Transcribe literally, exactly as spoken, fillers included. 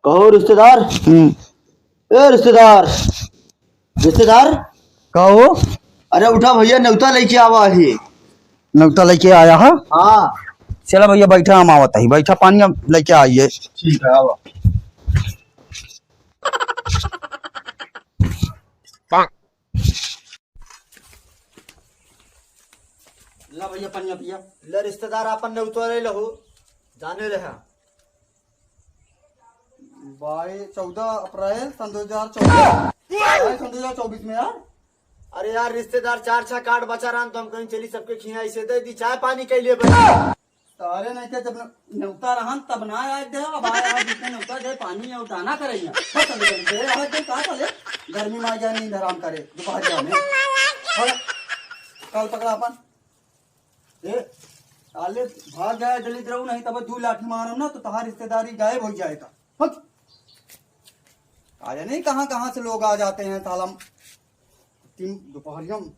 कहो रिश्तेदार। हम्म। ए रिश्तेदार, रिश्तेदार। कहो। अरे उठा भैया, नेवता लेके आवा ही। नेवता लेके आया है? हाँ। चला भैया, बैठा, हम आवत ही। बैठा, पानी अब लेके आइए। ठीक है, आवा। ला भैया, पनिया पिया। ले रिश्तेदार, आपन नेवता ले लहू, जाने रहा। बाई, चौदह अप्रैल सन दो हजार चौबीस। बाई, सन दो हजार चौबीस में यार। अरे यार, रिश्तेदार चार छह कार्ड बचा रहन, तो हम कहीं चली सबके खिया इसे दे दी, चाय पानी के लिए बनी। सारे नहीं थे, जब न-, नेवता रहन तब ना आए दे, अब आए हैं, जितने नेवता दे, पानी और दाना करे यहाँ। बस चले गए, दे, आए दे, कहाँ चले? गर्मी में आ जाए, नींद हराम करे, दोपहरिया में। और काल पकड़ा अपन। ए, साले भाग जाए, जल्दी रहो, नहीं तब दू लाठी मारो ना, तो तहार रिश्तेदारी गायब हो जाएगा। हट। आया नहीं, कहाँ, कहाँ से लोग आ जाते हैं, साला। तीन दोपहरिया में।